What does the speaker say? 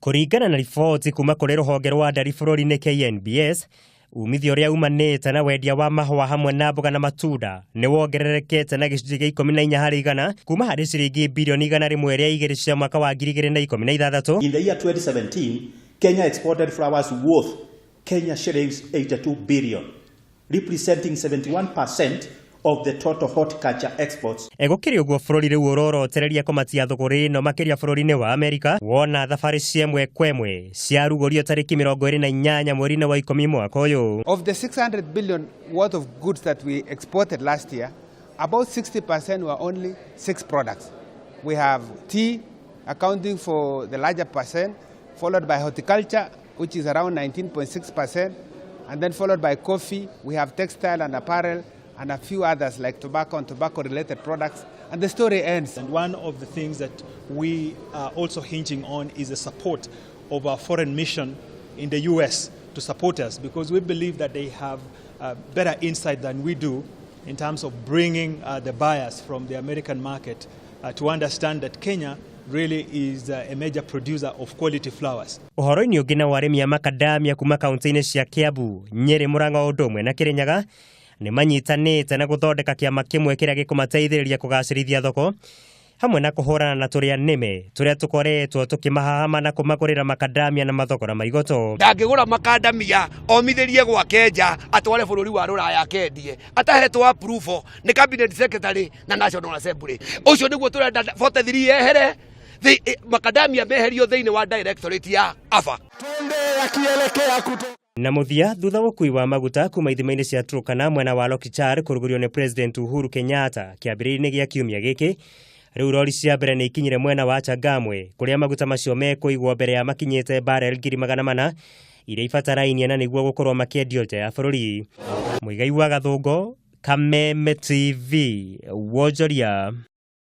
Kũringana na riboti kuma kũrĩ rũhonge rwa ndari bũrũri-inĩ KNBS, umithio ũrĩa umanĩte na wendia wa mahũa hamwe na mboga na matunda nĩ wongererekete na gĩcunjĩ gĩa 14 harĩ igana kuma harĩ ciringi birioni 102 cia mwaka wa 2016. In the year 2017, Kenya exported flowers worth Kenya shillings 82 billion, representing 71% of the total horticulture exports. Gũkĩrĩ ũguo, bũrũri rĩu ũrorotereria kũmatia thũgũrĩ ĩno makĩria bũrũri-inĩ wa Amerika, wona thabarĩ cia ĩmwe kwa ĩmwe ciarugũrio tarĩki 28 mweri-inĩ wa 10 mwaka ũyũ. Of the 600 billion worth of goods that we exported last year, about 60% were only six products. We have tea accounting for the larger percent, followed by horticulture, which is around 19.6%, and then followed by coffee. We have textile and apparel, and a few others like tobacco and tobacco related products. And the story ends. And one of the things that we are also hinging on is the support of our foreign mission in the US to support us, because we believe that they have better insight than we do in terms of bringing the buyers from the American market to understand that Kenya really is a major producer of quality flowers. Ũhoro-inĩ ũngĩ, nao arĩmi a makadamia kuma kaunti-inĩ cia Kiambu, Nyĩrĩ, Mũrang'a o ũndũ ũmwe na Kĩrĩnyaga nĩ manyitanĩte na gũthondeka kĩama kĩmwe kĩrĩa gĩkũmateithĩrĩria kũgacĩrithia thoko hamwe na kũhũrana na tũrĩa nĩme tũrĩa tũkoretwo tũkĩmahahama na kũmagũrĩra makadamia na mathogora ma igoto. Ndangĩgũra makandamia omithĩrie gwake nja atware bũrũri wa rũraya akendie atahetwo approval nĩ cabinet secretary na National Assembly. Ũcio nĩguo tũrenda 43 yehere, makadamia meherio thĩinĩ wa directorate ya AFA. Na mũthia, thutha wa ũkui wa maguta kuma ithima-inĩ cia Turkana mwena wa Lokichar kũrugũrio nĩ President Uhuru Kenyatta kĩambĩrĩria-inĩ gĩa kiumia gĩkĩ, rĩu rori cia mbere nĩ ikinyire mwena wa Changamwe kũrĩa maguta macio mekũigwo mbere ya makinyĩte barrel 400,000 iria ibatarainie na nĩguo gũkorwo makĩendio nja ya bũrũri. Mũigai wa Gathũngo, Kameme TV, Wonjoria.